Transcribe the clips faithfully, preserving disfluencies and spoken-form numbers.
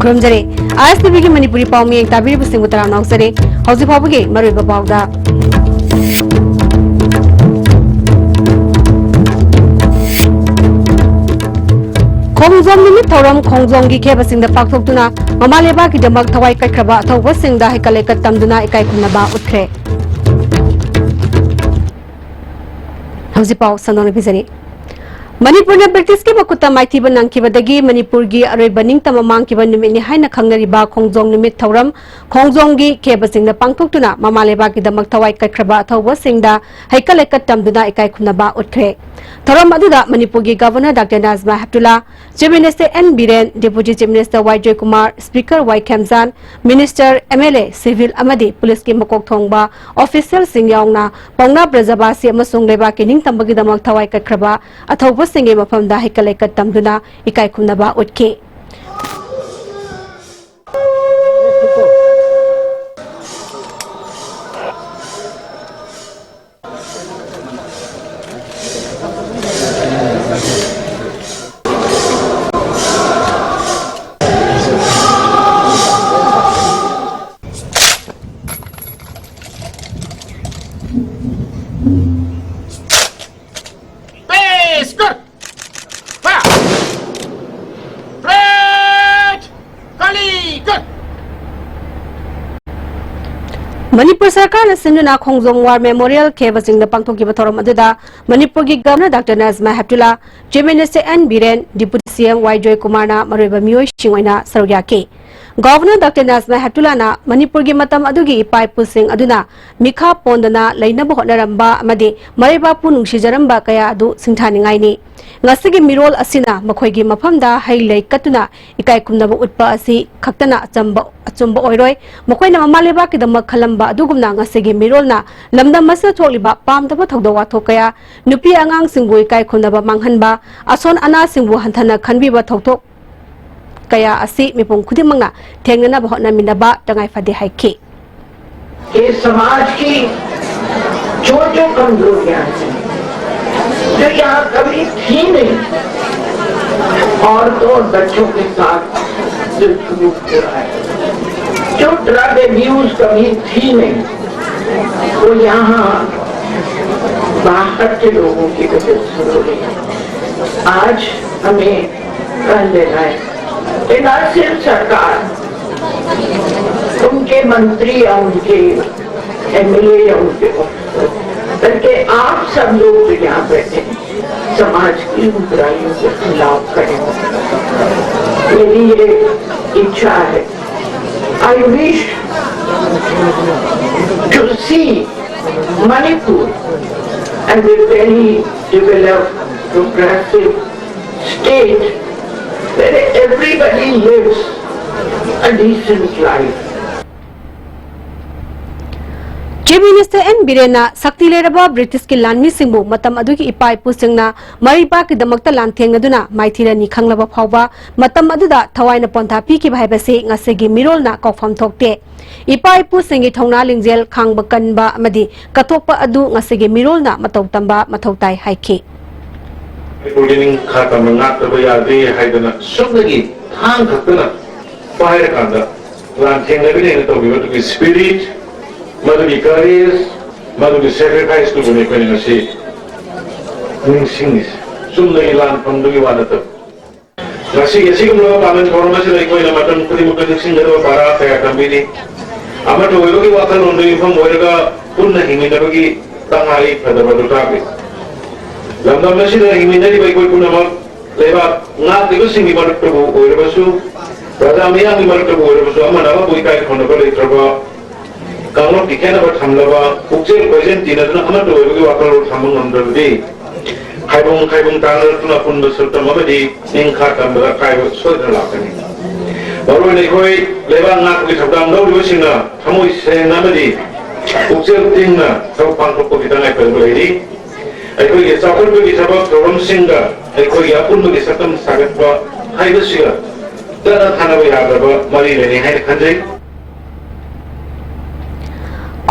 ꯈꯨꯔꯨꯝꯖꯔꯤ꯫ ꯑꯥꯏ ꯑꯦꯁ T ꯚꯤꯒꯤ ꯃꯅꯤꯄꯨꯔꯤ ꯄꯥꯎ ꯃꯤꯌꯦꯡ ꯇꯥꯕꯤꯔꯤꯕꯁꯤꯡꯕꯨ ꯇꯔꯥꯝꯅ ꯑꯣꯛꯆꯔꯤ꯫ ꯍꯧꯖꯤꯛ ꯐꯥꯎꯕꯒꯤ ꯃꯔꯨꯑꯣꯏꯕ ꯄꯥꯎꯗ꯫ ꯈꯣꯡꯖꯣꯝ ꯅꯨꯃꯤꯠ ꯊꯧꯔꯝ ꯈꯣꯡꯖꯣꯝꯒꯤ ꯈꯦꯕꯁꯤꯡꯗ ꯄꯥꯡꯊꯣꯛꯇꯨꯅ ꯃꯃꯥ ꯂꯩꯕꯥꯛꯀꯤꯗꯃꯛ ꯊꯋꯥꯏ ꯀꯠꯈ꯭ꯔꯕ ꯑꯊꯧꯕꯁꯤꯡꯗ ꯍꯩꯀꯠ ꯂꯩꯀꯠ ꯇꯝꯗꯨꯅ ꯏꯀꯥꯏ ꯈꯨꯝꯅꯕ ꯎꯠꯈ꯭ꯔꯦ꯫ ꯍꯧꯖꯤꯛ ꯄꯥꯎ ꯁꯟꯗꯣꯛꯅ ꯄꯤꯖꯔꯤ꯫ ꯃꯅꯤꯄꯨꯔꯅ ꯕ꯭ꯔꯤꯇꯤꯁꯀꯤ ꯃꯈꯨꯠꯇ ꯃꯥꯏꯊꯤꯕ ꯅꯪꯈꯤꯕꯗꯒꯤ ꯃꯅꯤꯄꯨꯔꯒꯤ ꯑꯔꯣꯏꯕ ꯅꯤꯡꯇꯝꯕ ꯃꯥꯡꯈꯤꯕ ꯅꯨꯃꯤꯠꯅꯤ ꯍꯥꯏꯅ ꯈꯪꯅꯔꯤꯕ ꯈꯣꯡꯖꯣꯝ ꯅꯨꯃꯤꯠ ꯊꯧꯔꯝ ꯈꯣꯡꯖꯣꯝꯒꯤ ꯈꯦꯕꯁꯤꯡꯗ ꯄꯥꯡꯊꯣꯛꯇꯨꯅ ꯃꯃꯥ ꯂꯩꯕꯥꯛꯀꯤꯗꯃꯛ ꯊꯋꯥꯏ ꯀꯠꯈ꯭ꯔꯕ ꯑꯊꯧꯕꯁꯤꯡꯗ ꯍꯩꯀꯠ ꯂꯩꯀꯠ ꯇꯝꯗꯨꯅ ꯏꯀꯥꯏ ꯈꯨꯝꯅꯕ ꯎꯠꯈ꯭ꯔꯦ꯫ ꯊꯧꯔꯝ ꯑꯗꯨꯗ ꯃꯅꯤꯄꯨꯔꯒꯤ governor doctor Najma Heptulla, Chief Minister N Biren, Deputy Chief Minister Y Joykumar, Speaker Y Khemchand, Minister, M L A, civil ꯑꯃꯗꯤ ꯄꯨꯂꯤꯁꯀꯤ ꯃꯀꯣꯛ ꯊꯣꯡꯕ officialꯁꯤꯡ ꯌꯥꯎꯅ ꯄꯥꯎꯅꯥ ꯕ꯭ꯔꯖꯕꯥꯁꯤ ꯑꯃꯁꯨꯡ ꯂꯩꯕꯥꯛꯀꯤ ꯅꯤꯡꯇꯝꯕꯒꯤꯗꯃꯛ ꯊꯋꯥꯏ ꯀꯠꯈ꯭ꯔꯕ ꯑꯊꯧꯕꯁꯤꯡꯒꯤ ꯃꯐꯝꯗ ꯍꯩꯀꯠ ꯂꯩꯀꯠ ꯇꯝꯗꯨꯅ ꯏꯀꯥꯏ ꯈꯨꯝꯅꯕ ꯎꯠꯈꯤ꯫ Hey, scoot! Fire! Red! Kali! Good! Manipur ꯁꯔꯀꯥꯔꯅ ꯁꯤꯟꯗꯨꯅ ꯈꯣꯡꯖꯣꯝ ꯋꯥꯔ ꯃꯦꯃꯣꯔꯤꯌꯦꯜ ꯈꯦꯕꯁꯤꯡꯗ ꯄꯥꯡꯊꯣꯛꯈꯤꯕ ꯊꯧꯔꯝ ꯑꯗꯨꯗ ꯃꯅꯤꯄꯨꯔꯒꯤ governor doctor Najma Heptulla, Chief Minister N Biren, Deputy C M Y ꯖꯣꯏꯀꯨꯃꯥꯔꯅ ꯃꯔꯨꯑꯣꯏꯕ ꯃꯤꯑꯣꯏꯁꯤꯡ ꯑꯣꯏꯅ ꯁꯔꯨꯛ ꯌꯥꯈꯤ꯫ ꯒꯚꯔꯅꯔ ꯗꯥꯛꯇꯔ ꯅꯥꯖꯃꯥ ꯍꯦꯞꯇꯨꯂꯥꯅ ꯃꯅꯤꯄꯨꯔꯒꯤ ꯃꯇꯝ ꯑꯗꯨꯒꯤ ꯏꯄꯥ ꯏꯄꯨꯁꯤꯡ ꯑꯗꯨꯅ ꯃꯤꯈꯥ ꯄꯣꯟꯗꯅ ꯂꯩꯅꯕ ꯍꯣꯠꯅꯔꯝꯕ ꯑꯃꯗꯤ ꯃꯔꯩꯕꯥꯛꯄꯨ ꯅꯨꯡꯁꯤꯖꯔꯝꯕ ꯀꯌꯥ ꯑꯗꯨ ꯁꯤꯡꯊꯥꯅꯤꯡꯉꯥꯏꯅꯤ꯫ ꯉꯁꯤꯒꯤ ꯃꯤꯔꯣꯜ ꯑꯁꯤꯅ ꯃꯈꯣꯏꯒꯤ ꯃꯐꯝꯗ ꯍꯩ ꯂꯩ ꯀꯠꯇꯨꯅ ꯏꯀꯥꯏ ꯈꯨꯝꯅꯕ ꯎꯠꯄ ꯑꯁꯤ ꯈꯛꯇꯅ ꯑꯆꯝꯕ, ꯑꯆꯨꯝꯕ ꯑꯣꯏꯔꯣꯏ꯫ ꯃꯈꯣꯏꯅ ꯃꯃꯥ ꯂꯩꯕꯥꯛꯀꯤꯗꯃꯛ ꯈꯜꯂꯝꯕ ꯑꯗꯨꯒꯨꯝꯅ ꯉꯁꯤꯒꯤ ꯃꯤꯔꯣꯜꯅ ꯂꯝꯗꯝ ꯑꯁꯤꯗ ꯊꯣꯛꯂꯤꯕ ꯄꯥꯝꯗꯕ ꯊꯧꯗꯣꯛ ꯋꯥꯊꯣꯛ ꯀꯌꯥ, ꯅꯨꯄꯤ ꯑꯉꯥꯡꯁꯤꯡꯕꯨ ꯏꯀꯥꯏ ꯈꯨꯝꯅꯕ ꯃꯥꯡꯍꯟꯕ, ꯑꯁꯣꯟ ꯑꯅꯥꯁꯤꯡꯕꯨ ꯍꯟꯊꯅ ꯈꯟꯕꯤꯕ ꯊꯧꯗꯣꯛ ꯀꯌꯥ ꯑꯁꯤ ꯃꯤꯄꯨꯝ ꯈꯨꯗꯤꯡꯃꯛꯅ ꯊꯦꯡꯅꯅꯕ ꯍꯣꯠꯅꯃꯤꯟꯅꯕ ꯇꯉꯥꯏ ꯐꯗꯦ ꯍꯥꯏꯈꯤ꯫ ये समाज की जो जो कमजोरियां हैं, जो यहाँ कभी थी नहीं, औरतों और बच्चों के साथ जो ड्रग एब्यूज कभी थी नहीं, वो यहाँ बाहर के लोगों की वजह से हो रही है। आज हमें कह लेना है कि ना सिर्फ सरकार, उनके मंत्री या उनके एमएलए या उनके ऑफिसर, बल्कि आप सब लोग जो यहाँ बैठे हैं, समाज की बुराइयों के खिलाफ खड़े हो। मेरी ये इच्छा है। I wish to see Manipur as a very developed, progressive state where everybody lives a decent life. Chief Minister N Birenna ꯁꯛꯇꯤ ꯂꯩꯔꯕ ꯕ꯭ꯔꯤꯇꯤꯁꯀꯤ ꯂꯥꯟꯃꯤꯁꯤꯡꯕꯨ ꯃꯇꯝ ꯑꯗꯨꯒꯤ ꯏꯄꯥ ꯏꯄꯨꯁꯤꯡꯅ ꯃꯔꯩꯕꯥꯛꯀꯤꯗꯃꯛꯇ ꯂꯥꯟꯊꯦꯡꯅꯗꯨꯅ ꯃꯥꯏꯊꯤꯔꯅꯤ ꯈꯪꯂꯕ ꯐꯥꯎꯕ ꯃꯇꯝ ꯑꯗꯨꯗ ꯊꯋꯥꯏꯅ ꯄꯣꯟꯊꯥ ꯄꯤꯈꯤꯕ ꯍꯥꯏꯕꯁꯤ ꯉꯁꯤꯒꯤ ꯃꯤꯔꯣꯜꯅ ꯀꯥꯎꯐꯝ ꯊꯣꯛꯇꯦ꯫ ꯏꯄꯥ ꯏꯄꯨꯁꯤꯡꯒꯤ ꯊꯧꯅꯥ ꯂꯤꯡꯖꯦꯜ ꯈꯥꯡꯕ ꯀꯟꯕ ꯑꯃꯗꯤ ꯀꯠꯊꯣꯛꯄ ꯑꯗꯨ ꯉꯁꯤꯒꯤ ꯃꯤꯔꯣꯜꯅ ꯃꯇꯧ ꯇꯝꯕ ꯃꯊꯧ ꯇꯥꯏ ꯍꯥꯏꯈꯤ꯫ ꯃꯅꯤꯄꯨꯔꯒꯤ ꯅꯤꯡꯈꯥ ꯇꯝꯕ ꯉꯥꯛꯇꯕ ꯌꯥꯗꯦ ꯍꯥꯏꯗꯅ ꯁꯨꯞꯅꯒꯤ ꯊꯥꯡ ꯈꯛꯇꯅ ꯄꯥꯏꯔꯀꯥꯟꯗ ꯂꯥꯟꯊꯦꯡꯅꯒꯅꯤ ꯍꯥꯏꯅ ꯇꯧꯈꯤꯕ ꯑꯗꯨꯒꯤ ꯁ꯭ꯄꯤꯔꯤꯠ, ꯃꯗꯨꯒꯤ ꯀꯔꯦꯖ, ꯃꯗꯨꯒꯤ ꯁꯦꯀ꯭ꯔꯤꯐꯥꯏꯁꯇꯨꯕꯨꯅꯤ ꯑꯩꯈꯣꯏꯅ ꯉꯁꯤ ꯅꯤꯡꯁꯤꯡꯂꯤꯁꯦ꯫ ꯆꯨꯝꯅꯒꯤ ꯂꯥꯟꯐꯝꯗꯨꯒꯤ ꯋꯥ ꯅꯠꯇꯕ꯫ ꯉꯁꯤꯒꯤ ꯑꯁꯤꯒꯨꯝꯂꯕ ꯄꯥꯡꯒꯜ ꯊꯧꯔꯝ ꯑꯁꯤꯗ ꯑꯩꯈꯣꯏꯅ ꯃꯇꯝ ꯈꯨꯗꯤꯡꯃꯛꯇ ꯅꯤꯡꯁꯤꯡꯒꯗꯕ ꯄꯥꯔꯥ ꯀꯌꯥ ꯇꯝꯕꯤꯔꯤ꯫ ꯑꯃꯠꯇ ꯑꯣꯏꯕꯒꯤ ꯋꯥꯈꯜꯂꯣꯟꯗ ꯌꯨꯝꯐꯝ ꯑꯣꯏꯔꯒ ꯄꯨꯟꯅ ꯍꯤꯡꯃꯤꯟꯅꯕꯒꯤ ꯇꯉꯥꯏ ꯐꯗꯕ ꯑꯗꯨ ꯇꯥꯛꯂꯤ꯫ ꯂꯝꯗꯝ ꯑꯁꯤꯗ ꯍꯤꯡꯃꯤꯟꯅꯔꯤꯕ ꯑꯩꯈꯣꯏ ꯄꯨꯝꯅꯃꯛ ꯂꯩꯕꯥꯛ ꯉꯥꯛꯂꯤꯕꯁꯤꯡꯒꯤ ꯃꯔꯛꯇꯕꯨ ꯑꯣꯏꯔꯕꯁꯨ, ꯄ꯭ꯔꯖꯥ ꯃꯤꯌꯥꯝꯒꯤ ꯃꯔꯛꯇꯕꯨ ꯑꯣꯏꯔꯕꯁꯨ, ꯑꯃꯅ ꯑꯃꯕꯨ ꯏꯀꯥꯏ ꯈꯨꯝꯅꯕ ꯂꯩꯇ꯭ꯔꯕ, ꯀꯥꯡꯂꯨꯞꯀꯤ ꯈꯦꯠꯅꯕ ꯊꯝꯂꯕ, ꯄꯨꯛꯆꯦꯜ ꯈꯣꯏꯖꯦꯜ ꯇꯤꯟꯅꯗꯨꯅ ꯑꯃꯠꯇ ꯑꯣꯏꯕꯒꯤ ꯋꯥꯈꯜꯂꯣꯟ ꯊꯝꯕ ꯉꯝꯗ꯭ꯔꯕꯗꯤ, ꯈꯥꯏꯕꯨꯡ ꯈꯥꯏꯕꯨꯡ ꯇꯥꯅꯔꯛꯇꯨꯅ ꯑꯄꯨꯟꯕ ꯁꯛꯇꯝ ꯑꯃꯗꯤ ꯅꯤꯡꯈꯥ ꯇꯝꯕꯗ ꯑꯀꯥꯏꯕ ꯁꯣꯏꯗꯅ ꯂꯥꯛꯀꯅꯤ꯫ ꯃꯔꯨꯑꯣꯏꯅ ꯑꯩꯈꯣꯏ ꯂꯩꯕꯥꯛ ꯉꯥꯛꯄꯒꯤ ꯊꯧꯗꯥꯡ ꯂꯧꯔꯤꯕꯁꯤꯡꯅ ꯊꯃꯣꯏ ꯁꯦꯡꯅ ꯑꯃꯗꯤ ꯄꯨꯛꯆꯦꯜ ꯇꯤꯡꯅ ꯊꯕꯛ ꯄꯥꯡꯊꯣꯛꯄꯒꯤ ꯇꯉꯥꯏꯐꯗꯕ ꯂꯩꯔꯤ꯫ ꯑꯩꯈꯣꯏꯒꯤ ꯆꯥꯎꯈꯠꯄꯒꯤ ꯊꯕꯛ ꯊꯧꯔꯝꯁꯤꯡꯒ ꯑꯩꯈꯣꯏꯒꯤ ꯑꯄꯨꯟꯕꯒꯤ ꯁꯛꯇꯝ ꯁꯥꯒꯠꯄ ꯍꯥꯏꯕꯁꯤꯒ ꯆꯠꯅ ꯊꯥꯅꯕ ꯌꯥꯗ꯭ꯔꯕ ꯃꯔꯤ ꯂꯩꯅꯩ ꯍꯥꯏꯅ ꯈꯟꯖꯩ꯫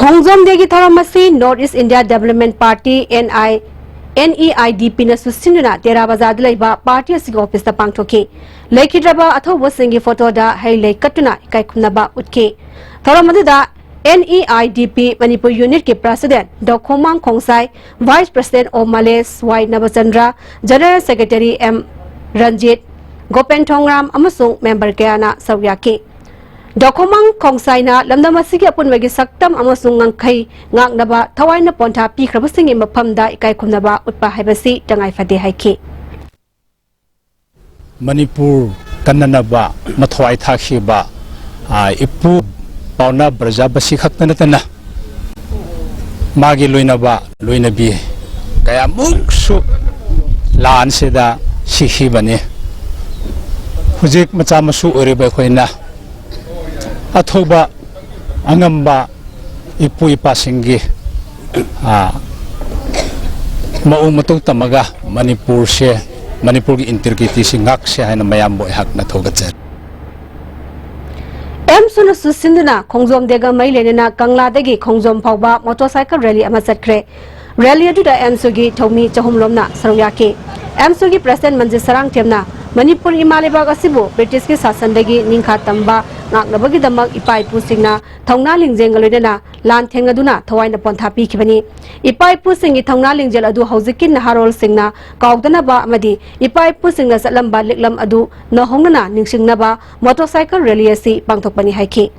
ꯈꯣꯡꯖꯣꯝ ꯗꯦꯒꯤ ꯊꯧꯔꯝ ꯑꯁꯤ North East India Development Party, N I, NEIDP ꯅꯁꯨ ꯁꯤꯟꯗꯨꯅ ꯇꯦꯔꯥ ꯕꯖꯥꯔꯗ ꯂꯩꯕ ꯄꯥꯔꯇꯤ ꯑꯁꯤꯒꯤ ꯑꯣꯐꯤꯁꯇ ꯄꯥꯡꯊꯣꯛꯈꯤ꯫ ꯂꯩꯈꯤꯗ꯭ꯔꯕ ꯑꯊꯧꯕꯁꯤꯡꯒꯤ ꯐꯣꯇꯣꯗ ꯍꯩ ꯂꯩ ꯀꯠꯇꯨꯅ ꯏꯀꯥꯏ ꯈꯨꯝꯅꯕ ꯎꯠꯈꯤ꯫ ꯊꯧꯔꯝ ꯑꯗꯨꯗ NEIDP ꯃꯅꯤꯄꯨꯔ ꯌꯨꯅꯤꯠꯀꯤ ꯄ꯭ꯔꯁꯤꯗꯦꯟ ꯗꯣ ꯈꯣꯃꯥꯡ ꯈꯣꯡꯁꯥꯏ, ꯚꯥꯏꯁ ꯄ꯭ꯔꯁꯤꯗꯦꯟ ꯑꯣ ꯃꯂꯦꯁ ꯋꯥꯏ ꯅꯕꯆꯟꯗ꯭ꯔ, ꯖꯦꯅꯔꯦꯜ ꯁꯦꯀ꯭ꯔꯦꯇꯔꯤ ꯑꯦꯝ ꯔꯟꯖꯤꯠ, ꯒꯣꯄꯦꯟ ꯊꯣꯡꯔꯥꯝ ꯑꯃꯁꯨꯡ ꯃꯦꯝꯕꯔ ꯀꯌꯥꯅ ꯁꯔꯨꯛ ꯌꯥꯈꯤ꯫ ꯗꯣ ꯈꯣꯃꯥꯡ ꯈꯣꯡꯁꯥꯏꯅ ꯂꯝꯗꯝ ꯑꯁꯤꯒꯤ ꯑꯄꯨꯟꯕꯒꯤ ꯁꯛꯇꯝ ꯑꯃꯁꯨꯡ ꯉꯝꯈꯩ ꯉꯥꯛꯅꯕ ꯊꯋꯥꯏꯅ ꯄꯣꯟꯊꯥ ꯄꯤꯈ꯭ꯔꯕꯁꯤꯡꯒꯤ ꯃꯐꯝꯗ ꯏꯀꯥꯏ ꯈꯨꯝꯅꯕ ꯎꯠꯄ ꯍꯥꯏꯕꯁꯤ ꯇꯉꯥꯏ ꯐꯗꯦ ꯍꯥꯏꯈꯤ꯫ ꯃꯅꯤꯄꯨꯔ ꯀꯟꯅꯅꯕ ꯃꯊ꯭ꯋꯥꯏ ꯊꯥꯈꯤꯕ, ꯑ, ꯏꯄꯨ ꯄꯥꯎꯅ ꯕ꯭ꯔꯖꯥꯕꯁꯤ ꯈꯛꯇ ꯅꯠꯇꯅ ꯃꯥꯒꯤ ꯂꯣꯏꯅꯕ ꯂꯣꯏꯅꯕꯤ ꯀꯌꯥꯃꯨꯛꯁꯨ ꯂꯥꯟꯁꯤꯗ ꯁꯤꯈꯤꯕꯅꯤ꯫ ꯍꯧꯖꯤꯛ ꯃꯆꯥ ꯃꯁꯨ ꯑꯣꯏꯔꯤꯕ ꯑꯩꯈꯣꯏꯅ ꯑꯊꯧꯕ ꯑꯉꯝꯕ ꯏꯄꯨ ꯏꯄꯥꯁꯤꯡꯒꯤ, ꯑ, ꯃꯑꯣꯡ ꯃꯇꯧ ꯇꯝꯃꯒ ꯃꯅꯤꯄꯨꯔꯁꯦ, ꯃꯅꯤꯄꯨꯔꯒꯤ ꯏꯟꯇꯤꯒ꯭ꯔꯤꯇꯤꯁꯤ ꯉꯥꯛꯁꯦ ꯍꯥꯏꯅ ꯃꯌꯥꯝꯕꯨ ꯑꯩꯍꯥꯛꯅ ꯊꯧꯒꯠꯆꯔꯤ꯫ ꯑꯦꯝꯁꯨꯅ ꯁꯨꯠꯁꯤꯟꯗꯨꯅ ꯈꯣꯡꯖꯣꯝ ꯗꯦꯒ ꯃꯔꯤ ꯂꯩꯅꯅ ꯀꯪꯂꯥꯗꯒꯤ ꯈꯣꯡꯖꯣꯝ ꯐꯥꯎꯕ ꯃꯣꯇꯣꯔꯁꯥꯏꯀꯜ ꯔꯦꯂꯤ ꯑꯃ ꯆꯠꯈ꯭ꯔꯦ꯫ ꯔꯦꯂꯤ ꯑꯗꯨꯗ ꯑꯦꯝꯁꯨꯒꯤ ꯊꯧꯃꯤ ꯆꯍꯨꯝ ꯂꯣꯝꯅ ꯁꯔꯨꯛ ꯌꯥꯈꯤ꯫ ꯑꯦꯝꯁꯨꯒꯤ ꯄ꯭ꯔꯁꯤꯗꯦꯟ ꯃꯟꯖꯤꯠ ꯁꯔꯥꯡꯊꯦꯝꯅ ꯃꯅꯤꯄꯨꯔ ꯏꯃꯥ ꯂꯩꯕꯥꯛ ꯑꯁꯤꯕꯨ ꯕ꯭ꯔꯤꯇꯤꯁꯀꯤ ꯁꯥꯁꯟꯗꯒꯤ ꯅꯤꯡꯈꯥ ꯇꯝꯕ ꯉꯥꯛꯅꯕꯒꯤꯗꯃꯛ ꯏꯄꯥ ꯏꯄꯨꯁꯤꯡꯅ ꯊꯧꯅꯥ ꯂꯤꯡꯖꯦꯜꯒ ꯂꯣꯏꯅꯅ ꯂꯥꯟ ꯊꯦꯡꯅꯗꯨꯅ ꯊꯋꯥꯏꯅ ꯄꯣꯟꯊꯥ ꯄꯤꯈꯤꯕꯅꯤ꯫ ꯏꯄꯥ ꯏꯄꯨꯁꯤꯡꯒꯤ ꯊꯧꯅꯥ ꯂꯤꯡꯖꯦꯜ ꯑꯗꯨ ꯍꯧꯖꯤꯛꯀꯤ ꯅꯍꯥꯔꯣꯜꯁꯤꯡꯅ ꯀꯥꯎꯗꯅꯕ ꯑꯃꯗꯤ ꯏꯄꯥ ꯏꯄꯨꯁꯤꯡꯅ ꯆꯠꯂꯝꯕ ꯂꯤꯛꯂꯝ ꯑꯗꯨ ꯅꯧꯍꯧꯅꯅ ꯅꯤꯡꯁꯤꯡꯅꯕ ꯃꯣꯇꯣꯔꯁꯥꯏꯀꯜ ꯔꯦꯂꯤ ꯑꯁꯤ ꯄꯥꯡꯊꯣꯛꯄꯅꯤ ꯍꯥꯏꯈꯤ꯫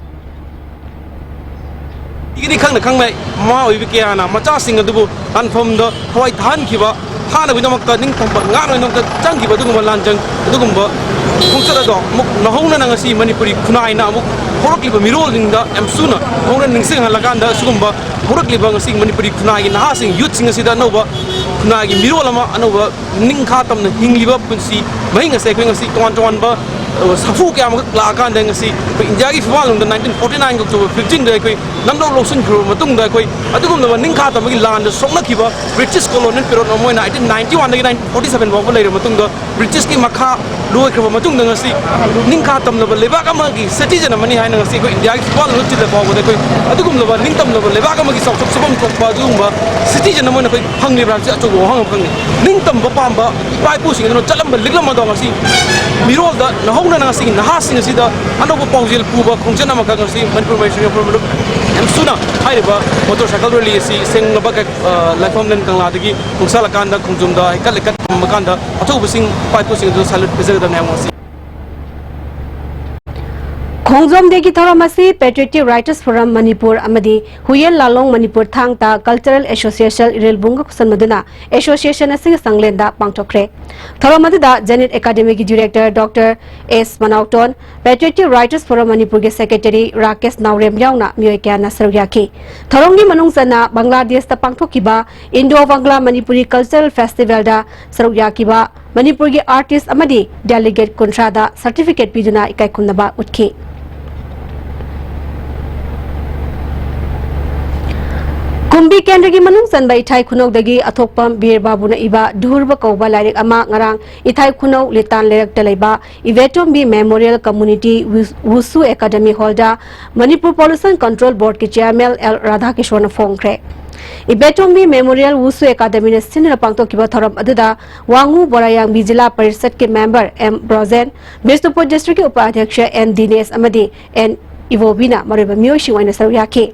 ꯏꯒꯤꯅꯤ ꯈꯪꯅ ꯈꯪꯅ ꯃꯃꯥ ꯑꯣꯏꯕꯤ ꯀꯌꯥꯅ ꯃꯆꯥꯁꯤꯡ ꯑꯗꯨꯕꯨ ꯂꯥꯟꯐꯝꯗ ꯊꯋꯥꯏ ꯊꯥꯍꯟꯈꯤꯕ, ꯊꯥꯅꯕꯒꯤꯗꯃꯛꯇ ꯅꯤꯡꯇꯝꯕ ꯉꯥꯛꯅꯕꯒꯤꯗꯃꯛꯇ ꯆꯪꯈꯤꯕ ꯑꯗꯨꯒꯨꯝꯕ ꯂꯥꯟꯖꯪ, ꯑꯗꯨꯒꯨꯝꯕ ꯈꯣꯡꯆꯠ ꯑꯗꯣ ꯑꯃꯨꯛ ꯅꯧꯍꯧꯅꯅ ꯉꯁꯤ ꯃꯅꯤꯄꯨꯔꯤ ꯈꯨꯟꯅꯥꯏꯅ ꯑꯃꯨꯛ ꯍꯧꯔꯛꯂꯤꯕ ꯃꯤꯔꯣꯜꯁꯤꯡꯗ ꯑꯦꯝꯁꯨꯅ ꯍꯧꯅ ꯅꯤꯡꯁꯤꯡꯍꯜꯂꯀꯥꯟꯗ ꯁꯤꯒꯨꯝꯕ ꯍꯧꯔꯛꯂꯤꯕ ꯉꯁꯤ ꯃꯅꯤꯄꯨꯔꯤ ꯈꯨꯟꯅꯥꯏꯒꯤ ꯅꯍꯥꯁꯤꯡ, ꯌꯨꯠꯁꯤꯡ ꯑꯁꯤꯗ ꯑꯅꯧꯕ ꯈꯨꯟꯅꯥꯏꯒꯤ ꯃꯤꯔꯣꯜ ꯑꯃ, ꯑꯅꯧꯕ ꯅꯤꯡꯈꯥ ꯇꯝꯅ ꯍꯤꯡꯂꯤꯕ ꯄꯨꯟꯁꯤ ꯃꯍꯤꯡ ꯑꯁꯦ ꯑꯩꯈꯣꯏ ꯉꯁꯤ ꯇꯣꯉꯥꯟ ꯇꯣꯉꯥꯟꯕ ꯑ, ꯁꯥꯐꯨ ꯀꯌꯥ ꯑꯃꯈꯛ ꯂꯥꯛꯑꯀꯥꯟꯗ ꯉꯁꯤ ꯑꯩꯈꯣꯏ ꯏꯟꯗꯤꯌꯥꯒꯤ ꯐꯤꯐꯥ ꯂꯣꯝꯗ nineteen forty nine October fifteen ꯗ ꯑꯩꯈꯣꯏ ꯅꯝꯗꯧ ꯂꯧꯁꯤꯟꯈ꯭ꯔꯕ ꯃꯇꯨꯡꯗ ꯑꯩꯈꯣꯏ ꯑꯗꯨꯒꯨꯝꯂꯕ ꯅꯤꯡꯈꯥ ꯇꯝꯕꯒꯤ ꯂꯥꯟꯗ ꯁꯣꯛꯅꯈꯤꯕ British colonial period ꯑꯃ ꯑꯣꯏꯅ eighteen ninety one ꯗꯒꯤ nineteen forty seven ꯐꯥꯎꯕ ꯂꯩꯔꯕ ꯃꯇꯨꯡꯗ British ꯀꯤ ꯃꯈꯥ ꯂꯣꯏꯈ꯭ꯔꯕ ꯃꯇꯨꯡꯗ ꯉꯁꯤ ꯅꯤꯡꯈꯥ ꯇꯝꯂꯕ ꯂꯩꯕꯥꯛ ꯑꯃꯒꯤ citizen ꯑꯃꯅꯤ ꯍꯥꯏꯅ ꯉꯁꯤ ꯑꯩꯈꯣꯏ ꯏꯟꯗꯤꯌꯥꯒꯤ ꯐꯤꯐꯥ ꯂꯣꯝꯗ ꯇꯤꯜꯂ ꯐꯥꯎꯕꯗ ꯑꯩꯈꯣꯏ ꯑꯗꯨꯒꯨꯝꯂꯕ ꯅꯤꯡꯇꯝꯂꯕ ꯂꯩꯕꯥꯛ ꯑꯃꯒꯤ ꯆꯥꯎꯊꯣꯛ ꯆꯐꯝ ꯊꯣꯛꯄ ꯑꯗꯨꯒꯨꯝꯕ citizen ꯑꯃ ꯑꯣꯏꯅ ꯑꯩꯈꯣꯏ ꯐꯪꯂꯤꯕ꯭ꯔꯥ ꯍꯥꯏꯕꯁꯤ ꯑꯆꯧꯕ ꯋꯥꯍꯪ ꯑꯃꯈꯛꯅꯤ꯫ ꯅꯤꯡꯇꯝꯕ ꯄꯥꯝꯕ ꯏꯄꯥ ꯏꯄꯨꯁꯤꯡ ꯑꯗꯨꯅ ꯆꯠꯂꯝꯕ ꯂꯤꯛꯂꯝ ꯑꯗꯣ ꯉꯁꯤ ꯃꯤꯔꯣꯜꯗ ꯅꯧꯍꯧꯅꯅ ꯉꯁꯤꯒꯤ ꯅꯍꯥꯁꯤꯡ ꯑꯁꯤꯗ ꯑꯅꯧꯕ ꯄꯥꯎꯖꯦꯜ ꯄꯨꯕ ꯈꯣꯡꯆꯠ ꯑꯃꯈꯛ ꯉꯁꯤ ꯃꯅꯤꯄꯨꯔ ꯃꯍꯩꯁꯪ ꯌꯥꯝꯐꯝ ꯌꯥꯝ ꯊꯨꯅ ꯍꯥꯏꯔꯤꯕ motorcycle rally ꯑꯁꯤ ꯁꯦꯡꯂꯕ ꯀ-, ꯑ, ꯂꯥꯏꯐꯝꯂꯦꯟ ꯀꯪꯂꯥꯗꯒꯤ ꯈꯣꯡꯁꯥꯜꯂꯀꯥꯟꯗ ꯈꯣꯡꯖꯣꯝꯗ ꯍꯩꯀꯠ ꯂꯩꯀꯠ ꯊꯝꯃꯀꯥꯟꯗ ꯑꯊꯧꯕꯁꯤꯡ ꯏꯄꯥ ꯏꯄꯨꯁꯤꯡ ꯑꯗꯨ salute ꯄꯤꯖꯒꯗꯕꯅꯤ ꯍꯥꯏꯕ ꯉꯁꯤ꯫ ꯈꯣꯡꯖꯣꯝ ꯗꯦꯒꯤ ꯊꯧꯔꯝ ꯑꯁꯤ Patriotic Writers Forum ꯃꯅꯤꯄꯨꯔ ꯑꯃꯗꯤ ꯍꯨꯌꯦꯟ ꯂꯥꯂꯣꯡ ꯃꯅꯤꯄꯨꯔ ꯊꯥꯡ ꯇꯥ Cultural Association ꯏꯔꯤꯜꯕꯨꯡꯒ ꯈꯨꯠꯁꯟꯅꯗꯨꯅ association ꯑꯁꯤꯒꯤ ꯆꯥꯡꯂꯦꯟꯗ ꯄꯥꯡꯊꯣꯛꯈ꯭ꯔꯦ꯫ ꯊꯧꯔꯝ ꯑꯗꯨꯗ Zenith Academy ꯒꯤ director Doctor S ꯃꯅꯥꯎꯇꯣꯟ, Patriotic Writers Forum ꯃꯅꯤꯄꯨꯔꯒꯤ secretary ꯔꯥꯀꯦꯁ ꯅꯥꯎꯔꯦꯝ ꯌꯥꯎꯅ ꯃꯤꯑꯣꯏ ꯀꯌꯥꯅ ꯁꯔꯨꯛ ꯌꯥꯈꯤ꯫ ꯊꯧꯔꯝꯒꯤ ꯃꯅꯨꯡ ꯆꯟꯅ ꯕꯪꯒ꯭ꯂꯥꯗꯦꯁꯇ ꯄꯥꯡꯊꯣꯛꯈꯤꯕ Indo Bangla Manipuri Cultural Festival ꯗ ꯁꯔꯨꯛ ꯌꯥꯈꯤꯕ ꯃꯅꯤꯄꯨꯔꯒꯤ artist ꯑꯃꯗꯤ delegate ꯀꯨꯟꯊ꯭ꯔꯥꯗ certificate ꯄꯤꯗꯨꯅ ꯏꯀꯥꯏ ꯈꯨꯝꯅꯕ ꯎꯠꯈꯤ꯫ ꯀꯨꯝꯕꯤ ꯀꯦꯟꯗ꯭ꯔꯒꯤ ꯃꯅꯨꯡ ꯆꯟꯕ ꯏꯊꯥꯏ ꯈꯨꯅꯧꯗꯒꯤ ꯑꯊꯣꯛꯄꯝ ꯕꯤꯔ ꯕꯥꯕꯨꯅ ꯏꯕ ꯙꯨꯔꯕ ꯀꯧꯕ ꯂꯥꯏꯔꯤꯛ ꯑꯃ ꯉꯔꯥꯡ ꯏꯊꯥꯏ ꯈꯨꯅꯧ ꯂꯤꯇꯥꯟ ꯂꯩꯔꯛꯇ ꯂꯩꯕ Ibetombi Memorial Community Wus-, Wushu Academy Hall ꯗ ꯃꯅꯤꯄꯨꯔ Pollution Control Board ꯀꯤ chairman ꯑꯦꯜ ꯔꯥꯙꯥꯀꯤꯁꯣꯔꯅ ꯐꯣꯡꯈ꯭ꯔꯦ꯫ ꯏꯕꯦꯇꯣꯝꯕꯤ Memorial Wushu Academy ꯅ ꯁꯤꯟꯗꯨꯅ ꯄꯥꯡꯊꯣꯛꯈꯤꯕ ꯊꯧꯔꯝ ꯑꯗꯨꯗ ꯋꯥꯉꯨ ꯕꯣꯔꯥꯌꯥꯡꯕꯤ ꯖꯤꯂꯥ ꯄꯔꯤꯁꯠꯀꯤ member M Brojen, Bishnupur district ꯀꯤ ꯎꯄꯥꯙ꯭ꯌꯛꯁ ꯑꯦꯟ ꯗꯤꯅꯦꯁ ꯑꯃꯗꯤ ꯑꯦꯟ ꯏꯕꯣꯕꯤꯅ ꯃꯔꯨꯑꯣꯏꯕ ꯃꯤꯑꯣꯏꯁꯤꯡ ꯑꯣꯏꯅ ꯁꯔꯨꯛ ꯌꯥꯈꯤ꯫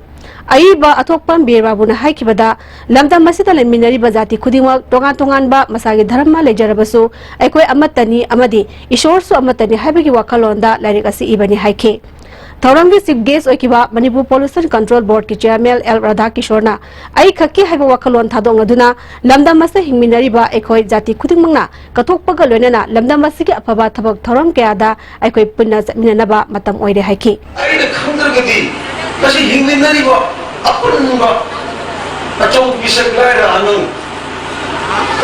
ꯑꯏꯕ ꯑꯊꯣꯛꯄꯝ ꯕꯤꯔ ꯕꯥꯕꯨꯅ ꯍꯥꯏꯈꯤꯕꯗ, ꯂꯝꯗꯝ ꯑꯁꯤꯗ ꯂꯩꯃꯤꯟꯅꯔꯤꯕ ꯖꯥꯇꯤ ꯈꯨꯗꯤꯡꯃꯛ ꯇꯣꯉꯥꯟ ꯇꯣꯉꯥꯟꯕ ꯃꯁꯥꯒꯤ ꯙꯔꯃ ꯂꯩꯖꯔꯕꯁꯨ ꯑꯩꯈꯣꯏ ꯑꯃꯠꯇꯅꯤ ꯑꯃꯗꯤ ꯏꯁꯣꯔꯁꯨ ꯑꯃꯠꯇꯅꯤ ꯍꯥꯏꯕꯒꯤ ꯋꯥꯈꯜꯂꯣꯟꯗ ꯂꯥꯏꯔꯤꯛ ꯑꯁꯤ ꯏꯕꯅꯤ ꯍꯥꯏꯈꯤ꯫ ꯊꯧꯔꯝꯒꯤ chief guest ꯑꯣꯏꯈꯤꯕ ꯃꯅꯤꯄꯨꯔ Pollution Control Board ꯀꯤ chairman ꯑꯦꯜ ꯔꯥꯙꯥꯀꯤꯁꯣꯔꯅ ꯑꯩ ꯈꯛꯀꯤ ꯍꯥꯏꯕ ꯋꯥꯈꯜꯂꯣꯟ ꯊꯥꯗꯣꯛꯅꯗꯨꯅ ꯂꯝꯗꯝ ꯑꯁꯤꯗ ꯍꯤꯡꯃꯤꯟꯅꯔꯤꯕ ꯑꯩꯈꯣꯏ ꯖꯥꯇꯤ ꯈꯨꯗꯤꯡꯃꯛꯅ ꯀꯠꯊꯣꯛꯄꯒ ꯂꯣꯏꯅꯅ ꯂꯝꯗꯝ ꯑꯁꯤꯒꯤ ꯑꯐꯕ ꯊꯕꯛ ꯊꯧꯔꯝ ꯀꯌꯥꯗ ꯑꯩꯈꯣꯏ ꯄꯨꯟꯅ ꯆꯠꯃꯤꯟꯅꯅꯕ ꯃꯇꯝ ꯑꯣꯏꯔꯦ ꯍꯥꯏꯈꯤ꯫ ꯑꯩꯅ ꯈꯪꯗ꯭ꯔꯒꯗꯤ ꯉꯁꯤ ꯍꯤꯡꯃꯤꯟꯅꯔꯤꯕ ꯑꯄꯨꯟꯕ ꯑꯆꯧ ꯄꯤꯁꯛ ꯂꯥꯏꯔ ꯑꯉꯥꯡ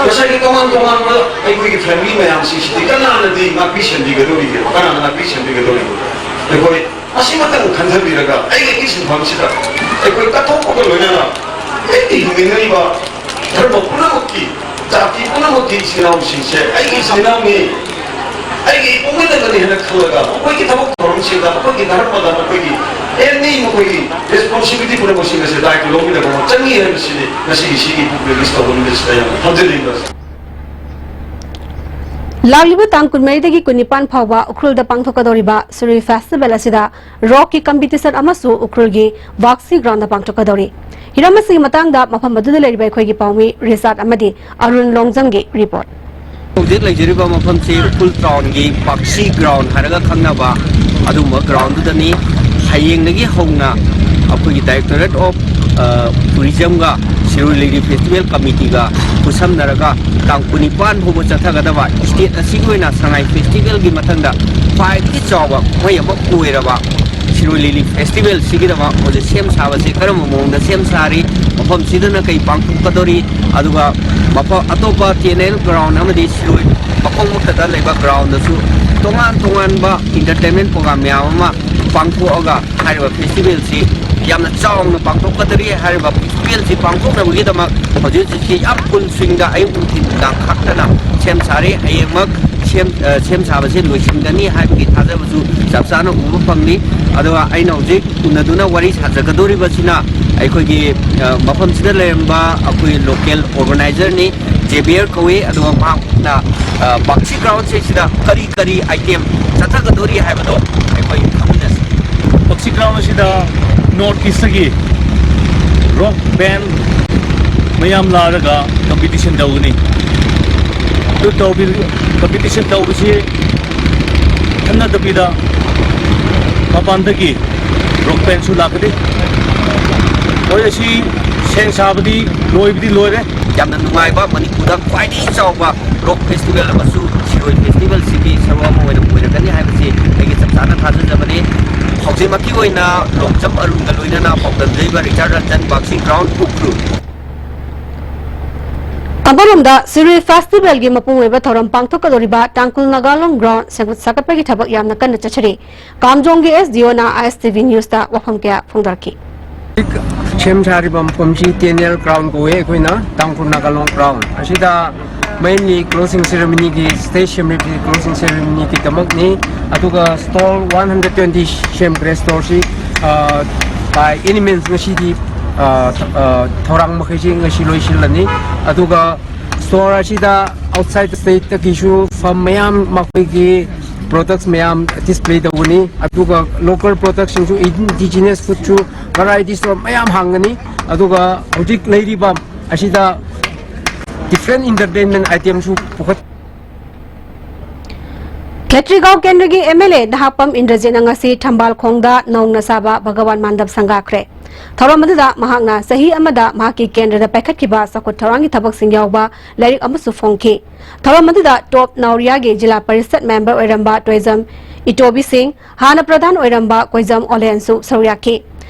ꯉꯁꯥꯏꯒꯤ ꯇꯣꯉꯥꯟ ꯇꯣꯉꯥꯟꯕ ꯑꯩꯈꯣꯏꯒꯤ ꯐꯦꯃꯤꯂꯤ ꯃꯌꯥꯝꯁꯤꯡꯁꯤꯗꯤ ꯀꯅꯥꯅꯗꯤ ꯉꯥꯛꯄꯤ ꯁꯦꯟꯕꯤꯒꯗꯧꯔꯤꯒꯦ? ꯀꯅꯥꯅ ꯉꯥꯛꯄꯤ ꯁꯦꯟꯕꯤꯒꯗꯧꯔꯤꯒꯦ? ꯑꯩꯈꯣꯏ ꯑꯁꯤꯃꯇꯪ ꯈꯟꯊꯕꯤꯔꯒ ꯑꯩꯒꯤ ꯑꯩꯒꯤ ꯁꯤꯟꯐꯝꯁꯤꯗ ꯑꯩꯈꯣꯏ ꯀꯠꯊꯣꯛꯄꯒ ꯂꯣꯏꯅꯅ ꯑꯩꯒꯤ ꯍꯤꯡꯃꯤꯟꯅꯔꯤꯕ ꯙꯔꯃ ꯄꯨꯝꯅꯃꯛꯀꯤ, ꯖꯥꯇꯤ ꯄꯨꯝꯅꯃꯛꯀꯤ ꯏꯆꯤꯜ ꯏꯅꯥꯎꯁꯤꯡꯁꯦ ꯑꯩꯒꯤ ꯏꯆꯤꯜ ꯏꯅꯥꯎꯅꯤ, ꯑꯩꯒꯤ ꯏꯄꯨꯡꯒꯗꯕꯅꯤ ꯍꯥꯏꯅ ꯈꯜꯂꯒ ꯃꯈꯣꯏꯒꯤ ꯊꯕꯛ ꯊꯧꯔꯝꯁꯤꯡꯗ, ꯃꯈꯣꯏꯒꯤ ꯙꯔꯃꯗ, ꯃꯈꯣꯏꯒꯤ ꯑꯦꯅꯤ ꯃꯈꯣꯏꯒꯤ ꯔꯦꯁꯄꯣꯟꯁꯤꯕꯤꯂꯤꯇꯤ ꯄꯨꯝꯅꯃꯛꯁꯤꯡ ꯑꯁꯦ ꯗꯥꯏꯇ ꯂꯧꯃꯤꯟꯅꯕ ꯑꯃ ꯆꯪꯏ ꯍꯥꯏꯕꯁꯤꯅꯤ ꯉꯁꯤꯒꯤ ꯁꯤꯒꯤ ꯄ꯭ꯔꯦꯁ ꯇꯧꯕ ꯅꯨꯃꯤꯠꯁꯤꯗ ꯌꯥꯝꯅ ꯊꯝꯖꯅꯤꯡꯕ꯫ ꯂꯥꯛꯂꯤꯕ ꯇꯥꯡ ꯀꯨꯟꯃꯔꯤꯗꯒꯤ ꯀꯨꯟꯅꯤꯄꯥꯟ ꯐꯥꯎꯕ ꯎꯈ꯭ꯔꯨꯜꯗ ꯄꯥꯡꯊꯣꯛꯀꯗꯧꯔꯤꯕ ꯁꯤꯔꯣꯏ ꯐꯦꯁꯇꯤꯚꯦꯜ ꯑꯁꯤꯗ ꯔꯣꯛꯀꯤ ꯀꯝꯄꯤꯇꯤꯁꯟ ꯑꯃꯁꯨ ꯎꯈ꯭ꯔꯨꯜꯒꯤ ꯕꯥꯛꯁꯤ ꯒ꯭ꯔꯥꯎꯟꯗ ꯄꯥꯡꯊꯣꯛꯀꯗꯧꯔꯤ꯫ ꯍꯤꯔꯝ ꯑꯁꯤꯒꯤ ꯃꯇꯥꯡꯗ ꯃꯐꯝ ꯑꯗꯨꯗ ꯂꯩꯔꯤꯕ ꯑꯩꯈꯣꯏꯒꯤ ꯄꯥꯎꯃꯤ ꯔꯤꯆꯥꯔꯗ ꯑꯃꯗꯤ ꯑꯔꯨꯟ ꯂꯣꯡꯖꯝꯒꯤ ꯔꯤꯄꯣꯔꯠ꯫ ꯍꯧꯖꯤꯛ ꯂꯩꯖꯔꯤꯕ ꯃꯐꯝꯁꯤ ꯎꯈ꯭ꯔꯨꯜ ꯇꯥꯎꯟꯒꯤ ꯕꯥꯛꯁꯤ ꯒ꯭ꯔꯥꯎꯟ ꯍꯥꯏꯔꯒ ꯈꯪꯅꯕ ꯑꯗꯨꯒꯨꯝꯕ ꯒ꯭ꯔꯥꯎꯟꯗꯨꯗꯅꯤ꯫ ꯍꯌꯦꯡꯗꯒꯤ ꯍꯧꯅ ꯑꯩꯈꯣꯏꯒꯤ directorate of ꯇꯨꯔꯤꯖꯝꯒ Shirui lily festival ꯀꯃꯤꯇꯤꯒ ꯈꯨꯠꯁꯝꯅꯔꯒ ꯇꯥꯡ ꯀꯨꯟꯅꯤꯄꯥꯟ ꯐꯥꯎꯕ ꯆꯠꯊꯒꯗꯕ ꯁ꯭ꯇꯦꯠ ꯑꯁꯤꯒꯤ ꯑꯣꯏꯅ ꯁꯉꯥꯏ ꯐꯦꯁꯇꯤꯚꯦꯜꯒꯤ ꯃꯊꯪꯗ ꯈ꯭ꯋꯥꯏꯗꯒꯤ ꯆꯥꯎꯕ ꯀꯨꯝꯍꯩ ꯑꯃ ꯑꯣꯏꯔꯕ ꯁꯤꯔꯣꯏ ꯂꯤꯂꯤ ꯐꯦꯁꯇꯤꯚꯦꯜꯁꯤꯒꯤꯗꯃꯛ ꯍꯧꯖꯤꯛ ꯁꯦꯝ ꯁꯥꯕꯁꯤ ꯀꯔꯝꯕ ꯃꯑꯣꯡꯗ ꯁꯦꯝ ꯁꯥꯔꯤ, ꯃꯐꯝꯁꯤꯗꯅ ꯀꯩ ꯄꯥꯡꯊꯣꯛꯀꯗꯧꯔꯤ, ꯑꯗꯨꯒ ꯃꯐꯝ ꯑꯇꯣꯞꯄ ꯇꯤ ꯑꯦꯟ ꯑꯦꯜ ꯒ꯭ꯔꯥꯎꯟ ꯑꯃꯗꯤ ꯁꯤꯔꯣꯏ ꯃꯈꯣꯡꯃꯛꯇꯗ ꯂꯩꯕ ꯒ꯭ꯔꯥꯎꯟꯗꯁꯨ ꯇꯣꯉꯥꯟ ꯇꯣꯉꯥꯟꯕ ꯏꯟꯇꯔꯇꯦꯟꯃꯦꯟ ꯄ꯭ꯔꯣꯒ꯭ꯔꯥꯝ ꯃꯌꯥꯝ ꯑꯃ ꯄꯥꯡꯊꯣꯛꯑꯒ ꯍꯥꯏꯔꯤꯕ ꯐꯦꯁꯇꯤꯚꯦꯜꯁꯤ ꯌꯥꯝꯅ ꯆꯥꯎꯅ ꯄꯥꯡꯊꯣꯛꯀꯗꯧꯔꯤ꯫ ꯍꯥꯏꯔꯤꯕ ꯐꯦꯁꯇꯤꯚꯦꯜꯁꯤ ꯄꯥꯡꯊꯣꯛꯅꯕꯒꯤꯗꯃꯛ ꯍꯧꯖꯤꯛ ꯍꯧꯖꯤꯛꯁꯤ ꯌꯥꯝ ꯐꯨꯜ ꯁ꯭ꯋꯤꯡꯗ ꯑꯌꯨꯛ ꯅꯨꯡꯊꯤꯜ ꯅꯨꯡꯗꯥꯡ ꯈꯥꯛꯇꯅ ꯁꯦꯝ ꯁꯥꯔꯤ꯫ ꯍꯌꯦꯡꯃꯛ ꯁꯦꯝ ꯁꯦꯝ ꯁꯥꯕꯁꯤ ꯂꯣꯏꯁꯤꯟꯒꯅꯤ ꯍꯥꯏꯕꯒꯤ ꯊꯥꯖꯕꯁꯨ ꯆꯞ ꯆꯥꯅ ꯎꯕ ꯐꯪꯂꯤ꯫ ꯑꯗꯨꯒ ꯑꯩꯅ ꯍꯧꯖꯤꯛ ꯎꯅꯗꯨꯅ ꯋꯥꯔꯤ ꯁꯥꯖꯒꯗꯧꯔꯤꯕꯁꯤꯅ ꯑꯩꯈꯣꯏꯒꯤ ꯃꯐꯝꯁꯤꯗ ꯂꯩꯔꯝꯕ ꯑꯩꯈꯣꯏ ꯂꯣꯀꯦꯜ ꯑꯣꯔꯒꯅꯥꯏꯖꯔꯅꯤ, ꯖꯦꯕꯤꯌꯔ ꯀꯧꯏ꯫ ꯑꯗꯨꯒ ꯃꯍꯥꯛꯅ ꯕꯥꯛꯁꯤ ꯒ꯭ꯔꯥꯎꯟꯁꯤꯡꯁꯤꯗ ꯀꯔꯤ ꯀꯔꯤ ꯑꯥꯏꯇꯦꯝ ꯆꯠꯊꯒꯗꯧꯔꯤ ꯍꯥꯏꯕꯗꯣ ꯑꯩꯈꯣꯏ ꯈꯪꯃꯤꯟꯅꯁꯤ꯫ ꯕꯥꯛꯁꯤ ꯒ꯭ꯔꯥꯎꯟ ꯑꯁꯤꯗ ꯅꯣꯔꯠ ꯏꯁꯇꯒꯤ ꯔꯣꯛ ꯕꯦꯟ ꯃꯌꯥꯝ ꯂꯥꯛꯂꯒ ꯀꯝꯄꯤꯇꯤꯁꯟ ꯇꯧꯒꯅꯤ꯫ ꯑꯗꯨ ꯇꯧꯕꯤ ꯀꯝꯄꯤꯇꯤꯁꯟ ꯇꯧꯕꯁꯤ ꯈꯟꯅꯗꯕꯤꯗ ꯃꯄꯥꯟꯗꯒꯤ ꯔꯣꯛ ꯕꯦꯟꯁꯨ ꯂꯥꯛꯀꯅꯤ꯫ ꯍꯣꯏ, ꯑꯁꯤ ꯁꯦꯝ ꯁꯥꯕꯗꯤ ꯂꯣꯏꯕꯗꯤ ꯂꯣꯏꯔꯦ꯫ ꯌꯥꯝꯅ ꯅꯨꯡꯉꯥꯏꯕ, ꯃꯅꯤꯄꯨꯔꯗ ꯈ꯭ꯋꯥꯏꯗꯒꯤ ꯆꯥꯎꯕ ꯔꯣꯛ ꯐꯦꯁꯇꯤꯚꯦꯜ ꯑꯃꯁꯨ ꯁꯤꯔꯣꯏ ꯐꯦꯁꯇꯤꯚꯦꯜꯁꯤꯒꯤ ꯁꯔꯨꯛ ꯑꯃ ꯑꯣꯏꯅ ꯑꯣꯏꯔꯒꯅꯤ ꯍꯥꯏꯕꯁꯤ ꯑꯩꯒꯤ ꯆꯞ ꯆꯥꯅ ꯊꯥꯖꯖꯕꯅꯤ꯫ ꯍꯧꯖꯤꯛꯃꯛꯀꯤ ꯑꯣꯏꯅ ꯂꯣꯡꯖꯝ ꯑꯔꯨꯟꯒ ꯂꯣꯏꯅꯅ ꯄꯥꯎꯗꯝꯖꯔꯤꯕ ꯔꯤꯆꯥꯔꯗ ꯔꯟꯖꯟ, ꯕꯥꯛꯁꯤ ꯒ꯭ꯔꯥꯎꯟ, ꯎꯈ꯭ꯔꯨꯜ꯫ ꯑꯃꯔꯣꯝꯗ ꯁꯤꯔꯨꯏ ꯐꯦꯁꯇꯤꯚꯦꯜꯒꯤ ꯃꯄꯨꯡ ꯑꯣꯏꯕ ꯊꯧꯔꯝ ꯄꯥꯡꯊꯣꯛꯀꯗꯧꯔꯤꯕ ꯇꯥꯡꯈꯨꯜ ꯅꯥꯒꯥꯂꯣꯡ ꯒ꯭ꯔꯥꯎꯟ ꯁꯦꯝꯒꯠ ꯁꯥꯒꯠꯄꯒꯤ ꯊꯕꯛ ꯌꯥꯝꯅ ꯀꯟꯅ ꯆꯠꯊꯔꯤ꯫ ꯀꯥꯝꯖꯣꯡꯒꯤ ꯑꯦꯁ ꯗꯤ ꯑꯣꯅ ꯑꯥꯏ ꯑꯦꯁ ꯇꯤ ꯚꯤ ꯅ꯭ꯌꯨꯁꯇ ꯋꯥꯐꯝ ꯀꯌꯥ ꯐꯣꯡꯗꯣꯔꯛꯈꯤ꯫ ꯁꯦꯝ ꯁꯥꯔꯤꯕ ꯃꯐꯝꯁꯤ ꯇꯤ ꯑꯦꯟ ꯑꯦꯜ ꯒ꯭ꯔꯥꯎꯟ ꯀꯧꯋꯦ, ꯑꯩꯈꯣꯏꯅ ꯇꯥꯡꯈꯨꯜ ꯅꯥꯒꯥꯂꯣꯡ ꯒ꯭ꯔꯥꯎꯟ꯫ ꯑꯁꯤꯗ mainly closing ceremony ꯒꯤ, stage ceremony ꯒꯤ, closing ceremony ꯒꯤꯗꯃꯛꯅꯤ꯫ ꯑꯗꯨꯒ store one hundred twenty ꯁꯦꯝꯈ꯭ꯔꯦ꯫ Store ꯁꯤ, ꯑ, by any means ꯉꯁꯤꯗꯤ, ꯑ, ꯑ, ꯊꯧꯔꯥꯡ ꯃꯈꯩꯁꯤ ꯉꯁꯤ ꯂꯣꯏꯁꯤꯜꯂꯅꯤ꯫ ꯑꯗꯨꯒ store ꯑꯁꯤꯗ outside state ꯇꯒꯤꯁꯨ firm ꯃꯌꯥꯝ ꯃꯈꯣꯏꯒꯤ products ꯃꯌꯥꯝ display ꯇꯧꯒꯅꯤ꯫ ꯑꯗꯨꯒ local product ꯁꯤꯡꯁꯨ, indigenous food ꯁꯨ, variety store ꯃꯌꯥꯝ ꯍꯥꯡꯒꯅꯤ꯫ ꯑꯗꯨꯒ ꯍꯧꯖꯤꯛ ꯂꯩꯔꯤꯕ ꯑꯁꯤꯗ different entertainment item ꯁꯨ ꯄꯨꯈꯠ ꯈꯦꯇ꯭ꯔꯤꯒꯥꯎ ꯀꯦꯟꯗ꯭ꯔꯒꯤ ꯑꯦꯝ ꯑꯦꯜ ꯑꯦ ꯅꯍꯥꯛꯄꯝ ꯏꯟꯗ꯭ꯔꯖꯤꯠꯅ ꯉꯁꯤ ꯊꯝꯕꯥꯜ ꯈꯣꯡꯗ ꯅꯧꯅ ꯁꯥꯕ ꯚꯒꯋꯥꯟ ꯃꯥꯟꯗꯞ ꯁꯪꯒꯥꯈ꯭ꯔꯦ꯫ ꯊꯧꯔꯝ ꯑꯗꯨꯗ ꯃꯍꯥꯛꯅ ꯆꯍꯤ ꯑꯃꯗ ꯃꯍꯥꯛꯀꯤ ꯀꯦꯟꯗ꯭ꯔꯗ ꯄꯥꯏꯈꯠꯈꯤꯕ ꯆꯥꯎꯈꯠ ꯊꯧꯔꯥꯡꯒꯤ ꯊꯕꯛꯁꯤꯡ ꯌꯥꯎꯕ ꯂꯥꯏꯔꯤꯛ ꯑꯃꯁꯨ ꯐꯣꯡꯈꯤ꯫ ꯊꯧꯔꯝ ꯑꯗꯨꯗ ꯇꯣꯞ ꯅꯥꯎꯔꯤꯌꯥꯒꯤ ꯖꯤꯂꯥ ꯄꯔꯤꯁꯠ ꯃꯦꯝꯕꯔ ꯑꯣꯏꯔꯝꯕ ꯇꯣꯏꯖꯝ ꯏꯇꯣꯕꯤ ꯁꯤꯡ, ꯍꯥꯟꯅ ꯄ꯭ꯔꯙꯥꯟ ꯑꯣꯏꯔꯝꯕ ꯀꯣꯏꯖꯝ ꯑꯣꯂꯦꯟꯁꯨ ꯁꯔꯨꯛ ꯌꯥꯈꯤ꯫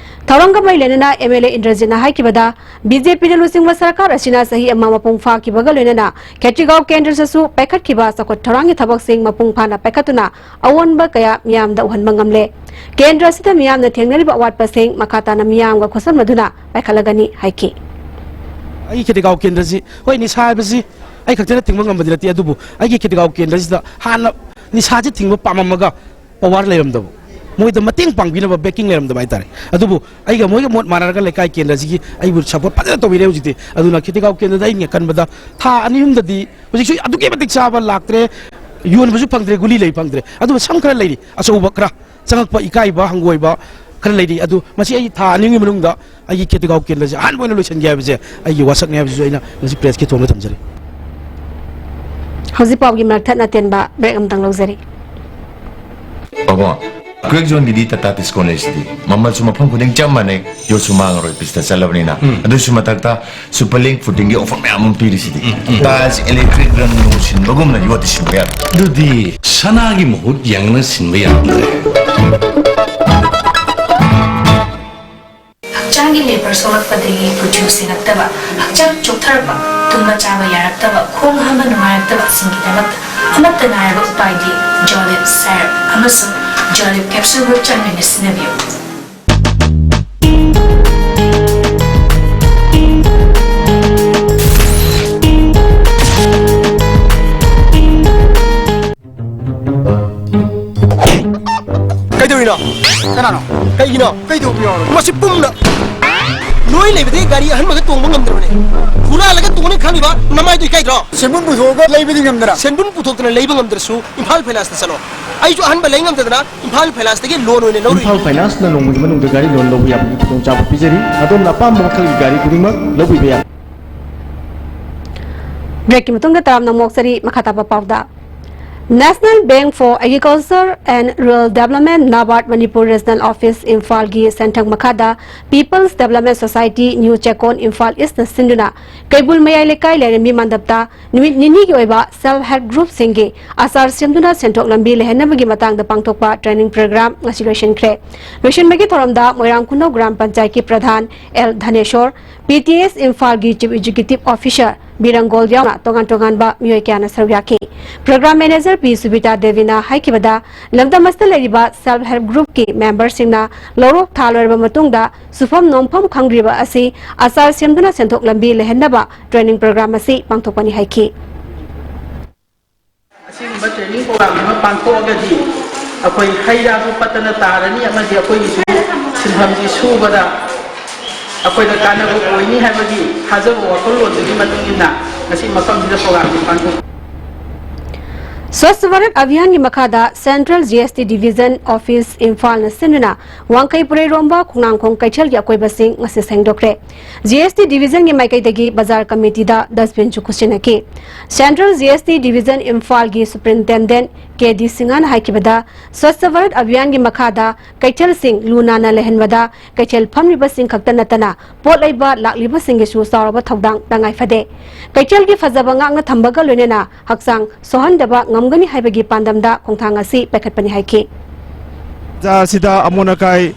ꯊꯧꯔꯝꯒ ꯃꯔꯤ ꯂꯩꯅꯅ ꯑꯦꯝ ꯑꯦꯜ ꯑꯦ ꯏꯟꯗ꯭ꯔꯖꯤꯠꯅ ꯍꯥꯏꯈꯤꯕꯗ, ꯕꯤ ꯖꯦ ꯄꯤꯅ ꯂꯨꯆꯤꯡꯕ ꯁꯔꯀꯥꯔ ꯑꯁꯤꯅ ꯆꯍꯤ ꯑꯃ ꯃꯄꯨꯡ ꯐꯥꯈꯤꯕꯒ ꯂꯣꯏꯅꯅ ꯈꯦꯇ꯭ꯔꯤꯒꯥꯎ ꯀꯦꯟꯗ꯭ꯔꯗꯁꯨ ꯄꯥꯏꯈꯠꯈꯤꯕ ꯆꯥꯎꯈꯠ ꯊꯧꯔꯥꯡꯒꯤ ꯊꯕꯛꯁꯤꯡ ꯃꯄꯨꯡ ꯐꯥꯅ ꯄꯥꯏꯈꯠꯇꯨꯅ ꯑꯑꯣꯟꯕ ꯀꯌꯥ ꯃꯤꯌꯥꯝꯗ ꯎꯍꯟꯕ ꯉꯝꯂꯦ꯫ ꯀꯦꯟꯗ꯭ꯔ ꯑꯁꯤꯗ ꯃꯤꯌꯥꯝꯅ ꯊꯦꯡꯅꯔꯤꯕ ꯑꯋꯥꯠꯄꯁꯤꯡ ꯃꯈꯥ ꯇꯥꯅ ꯃꯤꯌꯥꯝꯒ ꯈꯣꯠꯁꯝꯅꯗꯨꯅ ꯄꯥꯏꯈꯠꯂꯒꯅꯤ ꯍꯥꯏꯈꯤ꯫ ꯑꯩꯒꯤ ꯈꯦꯇ꯭ꯔꯤꯒꯥꯎ ꯀꯦꯟꯗ꯭ꯔꯁꯤ, ꯍꯣꯏ, ꯅꯤꯁꯥ ꯍꯥꯏꯕꯁꯤ ꯑꯩ ꯈꯛꯇꯅ ꯊꯤꯡꯕ ꯉꯝꯕꯗꯤ ꯅꯠꯇꯦ, ꯑꯗꯨꯕꯨ ꯑꯩꯒꯤ ꯈꯦꯇ꯭ꯔꯤꯒꯥꯎ ꯀꯦꯟꯗ꯭ꯔꯁꯤꯗ ꯍꯥꯟꯅ ꯅꯤꯁꯥꯁꯤ ꯊꯤꯡꯕ ꯄꯥꯝꯃꯝꯃꯒ power ꯂꯩꯔꯝꯗꯕ, ꯃꯣꯏꯗ ꯃꯇꯦꯡ ꯄꯥꯡꯕꯤꯅꯕ backing ꯂꯩꯔꯝꯗꯕ ꯍꯥꯏꯇꯥꯔꯦ꯫ ꯑꯗꯨꯕꯨ ꯑꯩꯒ ꯃꯣꯏꯒ ꯃꯣꯠ ꯃꯥꯟꯅꯔꯒ ꯂꯩꯀꯥꯏ ꯀꯦꯟꯗ꯭ꯔꯁꯤꯒꯤ ꯑꯩꯕꯨ support ꯐꯖꯅ ꯇꯧꯕꯤꯔꯦ꯫ ꯍꯧꯖꯤꯛꯇꯤ ꯑꯗꯨꯅ ꯈꯦꯇ꯭ꯔꯤꯒꯥꯎ ꯀꯦꯟꯗ꯭ꯔꯗ ꯑꯩꯅ ꯈꯟꯕꯗ ꯊꯥ ꯑꯅꯤ ꯑꯍꯨꯝꯗꯗꯤ, ꯍꯧꯖꯤꯛꯁꯨ ꯑꯗꯨꯛꯀꯤ ꯃꯇꯤꯛ ꯆꯥꯕ ꯂꯥꯛꯇ꯭ꯔꯦ, ꯌꯣꯟꯕꯁꯨ ꯐꯪꯗ꯭ꯔꯦ, ꯒꯨꯂꯤ ꯂꯩ ꯐꯪꯗ꯭ꯔꯦ꯫ ꯑꯗꯨꯕꯨ ꯁꯝ ꯈꯔ ꯂꯩꯔꯤ, ꯑꯆꯧꯕ ꯈꯔ ꯆꯪꯉꯛꯄ ꯏꯀꯥꯏꯕ ꯍꯪꯒꯣꯏꯕ ꯈꯔ ꯂꯩꯔꯤ꯫ ꯑꯗꯨ ꯃꯁꯤ ꯑꯩ ꯊꯥ ꯑꯅꯤ ꯑꯍꯨꯝꯒꯤ ꯃꯅꯨꯡꯗ ꯑꯩꯒꯤ ꯈꯦꯇ꯭ꯔꯤꯒꯥꯎ ꯀꯦꯟꯗ꯭ꯔꯁꯦ ꯑꯍꯥꯟꯕ ꯑꯣꯏꯅ ꯂꯣꯏꯁꯤꯟꯒꯦ ꯍꯥꯏꯕꯁꯦ ꯑꯩꯒꯤ ꯋꯥꯁꯛꯅꯤ ꯍꯥꯏꯕꯁꯤꯁꯨ ꯑꯩꯅ ꯉꯁꯤ press ꯀꯤ ꯊꯣꯡꯗ ꯊꯝꯖꯔꯤ꯫ ꯍꯧꯖꯤꯛ ꯄꯥꯎꯒꯤ ꯃꯔꯛ ꯊꯠꯅ ꯇꯦꯟꯕ break ꯑꯃꯇꯪ ꯂꯧꯖꯔꯤ꯫ ꯄꯥꯕꯨꯡ, crack zone ꯒꯤꯗꯤ Tata Tiscon ꯂꯩꯁꯤꯗꯤ꯫ ꯃꯃꯜꯁꯨ ꯃꯐꯝ ꯈꯨꯗꯤꯡ ꯆꯞ ꯃꯥꯟꯅꯩ, ꯌꯣꯠꯁꯨ ꯃꯥꯡꯉꯔꯣꯏ, ꯄꯤꯁꯇ ꯆꯠꯂꯕꯅꯤꯅ꯫ ꯑꯗꯨꯁꯨ ꯃꯊꯛꯇ Superlink Footing ꯒꯤ offer ꯃꯌꯥꯝ ꯑꯃ ꯄꯤꯔꯤꯁꯤꯗꯤ꯫ Tiles, electric ꯔꯪ ꯅꯨꯡ ꯁꯤꯟꯕꯒꯨꯝꯅ ꯌꯣꯠꯇꯤ ꯁꯤꯟꯕ ꯌꯥꯔꯣꯏ꯫ ꯑꯗꯨꯗꯤ ꯁꯅꯥꯒꯤ ꯃꯍꯨꯠ ꯌꯥꯡꯅ ꯁꯤꯟꯕ ꯌꯥꯔꯝꯗ꯭ꯔꯦ꯫ ꯂꯦꯕꯔ ꯁꯣꯛꯂꯛꯄꯗꯒꯤ ꯀꯨꯆꯨ ꯁꯦꯡꯉꯛꯇꯕ, ꯍꯛꯆꯥꯡ ꯆꯣꯛꯊꯔꯛꯄ, ꯇꯨꯝꯕ ꯆꯥꯕ ꯌꯥꯔꯛꯇꯕ, ꯈꯣꯡ ꯍꯥꯝꯕ ꯅꯨꯡꯉꯥꯏꯔꯛꯇꯕꯁꯤꯡꯒꯤꯗꯃꯛꯇ ꯑꯃꯠꯇ ꯉꯥꯏꯔꯕ ꯎꯄꯥꯏꯗꯤ ꯖꯣꯂꯤꯞ ꯁꯥꯏꯔꯞ ꯑꯃꯁꯨꯡ ꯖꯣꯂꯤꯞ ꯀꯦꯞꯁꯨꯜ ꯒ꯭ꯔꯨꯞ ꯆꯥꯡ ꯅꯥꯏꯅ ꯁꯤꯖꯤꯟꯅꯕꯤꯌꯨ꯫ ꯀꯩꯗꯧꯔꯤꯅꯣ? ꯀꯅꯥꯅꯣ? ꯀꯩꯒꯤꯅꯣ? ꯀꯩꯗꯧꯕ ꯌꯥꯎꯔꯒꯦ? ꯃꯁꯤ ꯄꯨꯝꯅ ꯅꯣꯏ ꯂꯩꯕꯗꯒꯤ ꯒꯥꯔꯤ ꯑꯍꯟꯕꯒ ꯇꯣꯡꯕ ꯉꯝꯗ꯭ꯔꯕꯅꯦ꯫ ꯍꯨꯔꯥꯜꯂꯒ ꯇꯣꯡꯅꯤ ꯈꯪꯉꯤꯕ ꯅꯃꯥꯏꯗꯣ ꯏꯀꯥꯏꯗ꯭ꯔꯣ? ꯁꯦꯟꯕꯨꯟ ꯄꯨꯊꯣꯛꯑꯒ ꯂꯩꯕꯗꯤ ꯉꯝꯗꯅ꯫ ꯁꯦꯟꯕꯨꯟ ꯄꯨꯊꯣꯛꯇꯅ ꯂꯩꯕ ꯉꯝꯗ꯭ꯔꯁꯨ ꯏꯝꯐꯥꯜ ꯐꯥꯏꯅꯥꯟꯁꯇ ꯆꯠꯂꯣ꯫ ꯑꯩꯁꯨ ꯑꯍꯟꯕ ꯂꯩ ꯉꯝꯗꯗꯅ ꯏꯝꯐꯥꯜ ꯐꯥꯏꯅꯥꯟꯁꯇꯒꯤ ꯂꯣꯟ ꯑꯣꯏꯅ ꯂꯧꯔꯨꯏ꯫ ꯏꯝꯐꯥꯜ ꯐꯥꯏꯅꯥꯟꯁꯅ ꯅꯣꯡꯃꯒꯤ ꯃꯅꯨꯡꯗ ꯒꯥꯔꯤ ꯂꯣꯟ ꯂꯧꯕ ꯌꯥꯕꯒꯤ ꯈꯨꯗꯣꯡꯆꯥꯕ ꯄꯤꯖꯔꯤ꯫ ꯑꯗꯣꯝꯅ ꯑꯄꯥꯝꯕ ꯃꯈꯜꯒꯤ ꯒꯥꯔꯤ ꯈꯨꯗꯤꯡꯃꯛ ꯂꯧꯕꯤꯕ ꯌꯥꯏ꯫ ꯕ꯭ꯔꯦꯛꯀꯤ ꯃꯇꯨꯡꯗ ꯇꯔꯥꯝꯅ ꯃꯣꯛꯆꯔꯤ꯫ ꯃꯈꯥ ꯇꯥꯕ ꯄꯥꯎꯗ, National Bank for Agriculture and Rural Development, NABARD, Manipur regional office ꯏꯝꯐꯥꯜꯒꯤ ꯁꯦꯟꯊꯪ ꯃꯈꯥꯗ People's Development Society, new Checkon, Imphal ꯏꯁꯅ ꯁꯤꯟꯗꯨꯅ ꯀꯩꯕꯨꯜ ꯃꯌꯥꯏ ꯂꯩꯀꯥꯏ ꯂꯥꯏꯔꯦꯝꯕꯤ ꯃꯟꯗꯞꯇ ꯅꯨꯃꯤꯠ ꯅꯤꯅꯤꯒꯤ ꯑꯣꯏꯕ ꯁꯦꯜꯐ ꯍꯦꯜꯞ ꯒ꯭ꯔꯨꯞꯁꯤꯡꯒꯤ ꯑꯆꯥꯔ ꯁꯦꯝꯗꯨꯅ ꯁꯦꯟꯊꯣꯛ ꯂꯝꯕꯤ ꯂꯩꯍꯟꯅꯕꯒꯤ ꯃꯇꯥꯡꯗ ꯄꯥꯡꯊꯣꯛꯄ ꯇ꯭ꯔꯦꯅꯤꯡ ꯄ꯭ꯔꯣꯒ꯭ꯔꯥꯝ ꯉꯁꯤ ꯂꯣꯏꯁꯤꯟꯈ꯭ꯔꯦ꯫ ꯂꯣꯏꯁꯤꯟꯕꯒꯤ ꯊꯧꯔꯝꯗ ꯃꯣꯏꯔꯥꯡ ꯈꯨꯅꯧ ꯒ꯭ꯔꯥꯝ ꯄꯟꯆꯥꯌꯠꯀꯤ ꯄ꯭ꯔꯙꯥꯟ ꯑꯦꯜ ꯙꯅꯦꯁꯣꯔ, ꯄꯤ ꯇꯤ ꯑꯦꯁ ꯏꯝꯐꯥꯜꯒꯤ ꯆꯤꯐ ꯑꯦꯛꯖꯤꯀ꯭ꯌꯨꯇꯤꯚ ꯑꯣꯐꯤꯁꯥꯔ ꯕꯤꯔꯪꯒꯣꯜ ꯌꯥꯎꯅ ꯇꯣꯉꯥꯟ ꯇꯣꯉꯥꯟꯕ ꯃꯤꯑꯣꯏ ꯀꯌꯥꯅ ꯁꯔꯨꯛ ꯌꯥꯈꯤ꯫ ꯄ꯭ꯔꯣꯒ꯭ꯔꯥꯝ ꯃꯦꯅꯦꯖꯔ ꯄꯤ ꯁꯨꯕꯤꯇꯥ ꯗꯦꯕꯤꯅ ꯍꯥꯏꯈꯤꯕꯗ, ꯂꯝꯗꯝ ꯑꯁꯤꯗ ꯂꯩꯔꯤꯕ ꯁꯦꯜꯐ ꯍꯦꯜꯞ ꯒ꯭ꯔꯨꯞꯀꯤ ꯃꯦꯝꯕꯔꯁꯤꯡꯅ ꯂꯧꯔꯣꯛ ꯊꯥ ꯂꯣꯏꯔꯕ ꯃꯇꯨꯡꯗ ꯁꯨꯐꯝ ꯅꯣꯝꯐꯝ ꯈꯪꯗ꯭ꯔꯤꯕ ꯑꯁꯤ ꯑꯆꯥꯔ ꯁꯦꯝꯗꯨꯅ ꯁꯦꯟꯊꯣꯛ ꯂꯝꯕꯤ ꯂꯩꯍꯟꯅꯕ ꯇ꯭ꯔꯦꯅꯤꯡ ꯄ꯭ꯔꯣꯒ꯭ꯔꯥꯝ ꯑꯁꯤ ꯄꯥꯡꯊꯣꯛꯄꯅꯤ ꯍꯥꯏꯈꯤ꯫ ꯑꯁꯤꯒꯨꯝꯕ ꯇ꯭ꯔꯦꯅꯤꯡ ꯄ꯭ꯔꯣꯒ꯭ꯔꯥꯝ ꯑꯃ ꯄꯥꯡꯊꯣꯛꯑꯒꯗꯤ ꯑꯩꯈꯣꯏ ꯍꯩ ꯔꯥꯁꯨ ꯄꯠꯇꯅ ꯇꯥꯔꯅꯤ ꯑꯃꯗꯤ ꯑꯩꯈꯣꯏꯒꯤꯁꯨ ꯁꯤꯟꯐꯝꯁꯤ ꯁꯨꯕꯗ ꯑꯩꯈꯣꯏꯗ ꯀꯥꯟꯅꯕ ꯑꯣꯏꯅꯤ ꯍꯥꯏꯕꯒꯤ ꯊꯥꯖꯕ ꯋꯥꯈꯜꯂꯣꯟꯗꯨꯒꯤ ꯃꯇꯨꯡ ꯏꯟꯅ ꯉꯁꯤ ꯃꯐꯝꯁꯤꯗ ꯄ꯭ꯔꯣꯒ꯭ꯔꯥꯝꯁꯤ ꯄꯥꯡꯊꯣꯛ ꯁ꯭ꯋꯥꯁ꯭ꯊ ꯚꯥꯔꯠ ꯑꯚꯤꯌꯥꯟꯒꯤ ꯃꯈꯥꯗ ꯁꯦꯟꯇ꯭ꯔꯦꯜ ꯖꯤ ꯑꯦꯁ ꯇꯤ ꯗꯤꯚꯤꯖꯟ ꯑꯣꯐꯤꯁ ꯏꯝꯐꯥꯜꯅ ꯁꯤꯟꯗꯨꯅ ꯋꯥꯡꯈꯩ ꯄꯨꯔꯩꯔꯣꯝꯕ ꯈꯣꯡꯅꯥꯡꯈꯣꯡ ꯀꯩꯊꯦꯜꯒꯤ ꯑꯀꯣꯏꯕꯁꯤꯡ ꯉꯁꯤ ꯁꯦꯡꯗꯣꯛꯈ꯭ꯔꯦ꯫ ꯖꯤ ꯑꯦꯁ ꯇꯤ ꯗꯤꯚꯤꯖꯟꯒꯤ ꯃꯥꯏꯀꯩꯗꯒꯤ ꯕꯖꯥꯔ ꯀꯃꯤꯇꯤꯗ ꯗꯁꯕꯤꯟꯁꯨ ꯈꯨꯠꯁꯤꯟꯅꯈꯤ꯫ ꯁꯦꯟꯇ꯭ꯔꯦꯜ ꯖꯤ ꯑꯦꯁ ꯇꯤ ꯗꯤꯚꯤꯖꯟ ꯏꯝꯐꯥꯜꯒꯤ ꯁꯨꯄ꯭ꯔꯤꯟꯇꯦꯟꯗꯦꯟꯠ ꯀꯦ ꯗꯤ ꯁꯤꯡꯍꯅ ꯍꯥꯏꯈꯤꯕꯗ, ꯁ꯭ꯋꯥꯁ꯭ꯊ ꯚꯥꯔꯠ ꯑꯚꯤꯌꯥꯟꯒꯤ ꯃꯈꯥꯗ ꯀꯩꯊꯦꯜꯁꯤꯡ ꯂꯨ ꯅꯥꯟꯅ ꯂꯩꯍꯟꯕꯗ ꯀꯩꯊꯦꯜ ꯐꯝꯂꯤꯕꯁꯤꯡ ꯈꯛꯇ ꯅꯠꯇꯅ ꯄꯣꯠ ꯂꯩꯕ ꯂꯥꯛꯂꯤꯕꯁꯤꯡꯒꯤꯁꯨ ꯆꯥꯎꯔꯕ ꯊꯧꯗꯥꯡ ꯇꯉꯥꯏ ꯐꯗꯦ꯫ ꯀꯩꯊꯦꯜꯒꯤ ꯐꯖꯕ ꯉꯥꯛꯅ ꯊꯝꯕꯒ ꯂꯣꯏꯅꯅ ꯍꯛꯆꯥꯡ ꯁꯣꯛꯍꯟꯗꯕ ꯉꯝꯒꯅꯤ ꯍꯥꯏꯕꯒꯤ ꯄꯥꯟꯗꯝꯗ ꯈꯣꯡꯊꯥꯡ ꯑꯁꯤ ꯄꯥꯏꯈꯠꯄꯅꯤ ꯍꯥꯏꯈꯤ꯫ ꯖꯥ ꯑꯁꯤꯗ ꯑꯃꯣꯠ ꯑꯀꯥꯏ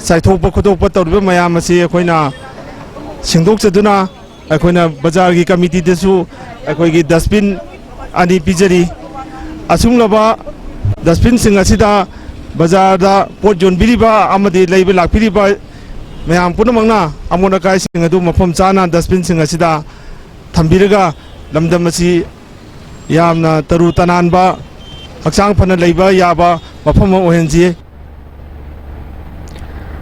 ꯆꯥꯏꯊꯣꯛꯄ ꯈꯣꯠꯇꯣꯛꯄ ꯇꯧꯔꯤꯕ ꯃꯌꯥꯝ ꯑꯁꯤ ꯑꯩꯈꯣꯏꯅ ꯁꯦꯡꯗꯣꯛꯆꯗꯨꯅ, ꯑꯩꯈꯣꯏꯅ ꯕꯖꯥꯔꯒꯤ ꯀꯃꯤꯇꯤꯗꯁꯨ ꯑꯩꯈꯣꯏꯒꯤ ꯗꯁꯕꯤꯟ ꯑꯅꯤ ꯄꯤꯖꯔꯤ꯫ ꯑꯁꯨꯡꯂꯕ ꯗꯁꯕꯤꯟꯁꯤꯡ ꯑꯁꯤꯗ ꯕꯖꯥꯔꯗ ꯄꯣꯠ ꯌꯣꯟꯕꯤꯔꯤꯕ ꯑꯃꯗꯤ ꯂꯩꯕ ꯂꯥꯛꯄꯤꯔꯤꯕ ꯃꯌꯥꯝ ꯄꯨꯝꯅꯃꯛꯅ ꯑꯃꯣꯠ ꯑꯀꯥꯏꯁꯤꯡ ꯑꯗꯨ ꯃꯐꯝ ꯆꯥꯅ ꯗꯁꯕꯤꯟꯁꯤꯡ ꯑꯁꯤꯗ ꯊꯝꯕꯤꯔꯒ ꯂꯝꯗꯝ ꯑꯁꯤ ꯌꯥꯝꯅ ꯇꯔꯨ ꯇꯅꯥꯟꯕ, ꯍꯛꯆꯥꯡ ꯐꯅ ꯂꯩꯕ ꯌꯥꯕ ꯃꯐꯝ ꯑꯃ ꯑꯣꯏꯍꯟꯁꯤ꯫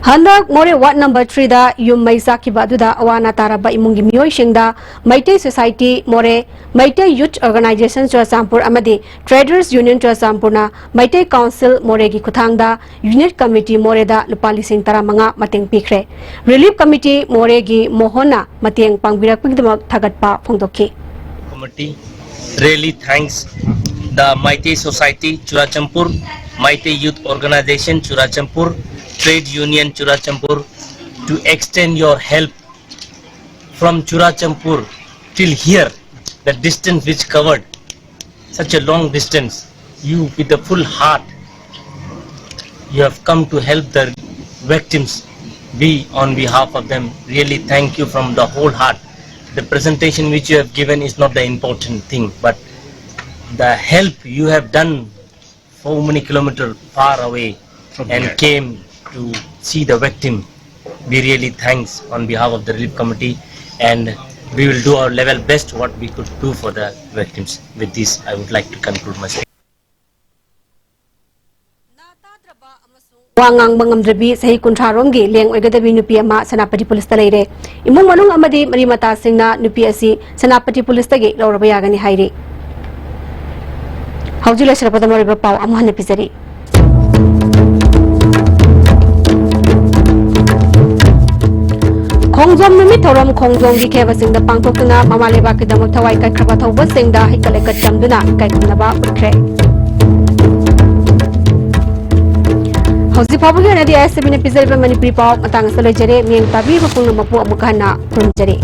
ꯍꯟꯗꯛ ꯃꯣꯔꯦ ꯋꯥꯔꯗ ꯅꯝꯕꯔ ꯊ꯭ꯔꯤꯗ ꯌꯨꯝ ꯃꯩ ꯆꯥꯛꯈꯤꯕ ꯑꯗꯨꯗ ꯑꯋꯥ ꯑꯅꯥ ꯇꯥꯔꯕ ꯏꯃꯨꯡꯒꯤ ꯃꯤꯑꯣꯏꯁꯤꯡꯗ ꯃꯩꯇꯩ ꯁꯣꯁꯥꯏꯇꯤ ꯃꯣꯔꯦ, ꯃꯩꯇꯩ ꯌꯨꯠ ꯑꯣꯔꯒꯅꯥꯏꯖꯦꯁꯟ ꯆꯨꯔꯆꯥꯟꯄꯨꯔ ꯑꯃꯗꯤ ꯇ꯭ꯔꯦꯗꯔꯁ ꯌꯨꯅꯤꯌꯟ ꯆꯨꯔꯆꯥꯟꯄꯨꯔꯅ ꯃꯩꯇꯩ ꯀꯥꯎꯟꯁꯤꯜ ꯃꯣꯔꯦꯒꯤ ꯈꯨꯠꯊꯥꯡꯗ ꯌꯨꯅꯤꯠ ꯀꯃꯤꯇꯤ ꯃꯣꯔꯦꯗ ꯂꯨꯄꯥ ꯂꯤꯁꯤꯡ ꯇꯔꯥꯃꯉꯥ ꯃꯇꯦꯡ ꯄꯤꯈ꯭ꯔꯦ꯫ ꯔꯤꯂꯤꯐ ꯀꯃꯤꯇꯤ ꯃꯣꯔꯦꯒꯤ ꯃꯣꯍꯟꯅ ꯃꯇꯦꯡ ꯄꯥꯡꯕꯤꯔꯛꯄꯒꯤꯗꯃꯛ ꯊꯥꯒꯠꯄ ꯐꯣꯡꯗꯣꯛꯈꯤ꯫ Committee really thanks the Meitei Society Churachandpur, Meitei Youth Organization Churachandpur, Trade Union Churachandpur to extend your help from Churachandpur till here, the distance which covered, such a long distance, you with the full heart, you have come to help the victims. We, on behalf of them, really thank you from the whole heart. The presentation which you have given is not the important thing, but the help you have done so many kilometers far away and came to see the victim. We really thanks on behalf of the relief committee, and we will do our level best what we could do for the victims. With this, I would like to conclude my speech. ꯋꯥ ꯉꯥꯡꯕ ꯉꯝꯗ꯭ꯔꯕꯤ ꯆꯍꯤ ꯀꯨꯟꯊ꯭ꯔꯥ ꯔꯣꯝꯒꯤ ꯂꯦꯡ ꯑꯣꯏꯒꯗꯕꯤ ꯅꯨꯄꯤ ꯑꯃ ꯁꯦꯅꯥꯄꯇꯤ ꯄꯨꯂꯤꯁꯇ ꯂꯩꯔꯦ꯫ ꯏꯃꯨꯡ ꯃꯅꯨꯡ ꯑꯃꯗꯤ ꯃꯔꯤ ꯃꯇꯥꯁꯤꯡꯅ ꯅꯨꯄꯤ ꯑꯁꯤ ꯁꯦꯅꯥꯄꯇꯤ ꯄꯨꯂꯤꯁꯇꯒꯤ ꯂꯧꯔꯕ ꯌꯥꯒꯅꯤ ꯍꯥꯏꯔꯤ꯫ ꯍꯧꯖꯤꯛ ꯂꯣꯏꯁꯤꯜꯂꯛꯄꯗ ꯃꯔꯨꯑꯣꯏꯕ ꯄꯥꯎ ꯑꯃꯨꯛ ꯍꯟꯅ ꯄꯤꯖꯔꯤ꯫ ꯈꯣꯡꯖꯣꯝ ꯅꯨꯃꯤꯠ ꯊꯧꯔꯝ ꯈꯣꯡꯖꯣꯝꯒꯤ ꯈꯦꯕꯁꯤꯡꯗ ꯄꯥꯡꯊꯣꯛꯇꯨꯅ ꯃꯃꯥ ꯂꯩꯕꯥꯛꯀꯤꯗꯃꯛ ꯊꯋꯥꯏ ꯀꯠꯈ꯭ꯔꯕ ꯊꯧꯕꯁꯤꯡꯗ ꯍꯩꯀꯠ ꯂꯩꯀꯠ ꯇꯝꯗꯨꯅ ꯏꯀꯥꯏ ꯈꯨꯝꯅꯕ ꯎꯠꯈ꯭ꯔꯦ꯫ ꯍꯧꯖꯤꯛ ꯐꯥꯎꯕꯒꯤ ꯑꯣꯏꯅꯗꯤ ꯑꯥꯏ ꯑꯦꯁ ꯇꯤ ꯚꯤꯅ ꯄꯤꯖꯔꯤꯕ ꯃꯅꯤꯄꯨꯔꯤ ꯄꯥꯎ ꯃꯇꯥꯡ ꯑꯁꯤꯗ ꯂꯣꯏꯖꯔꯦ꯫ ꯃꯤꯠꯌꯦꯡ ꯇꯥꯕꯤꯔꯤꯕ ꯄꯨꯝꯅꯃꯛꯄꯨ ꯑꯃꯨꯛ ꯍꯟꯅ ꯈꯨꯔꯨꯝꯖꯔꯤ꯫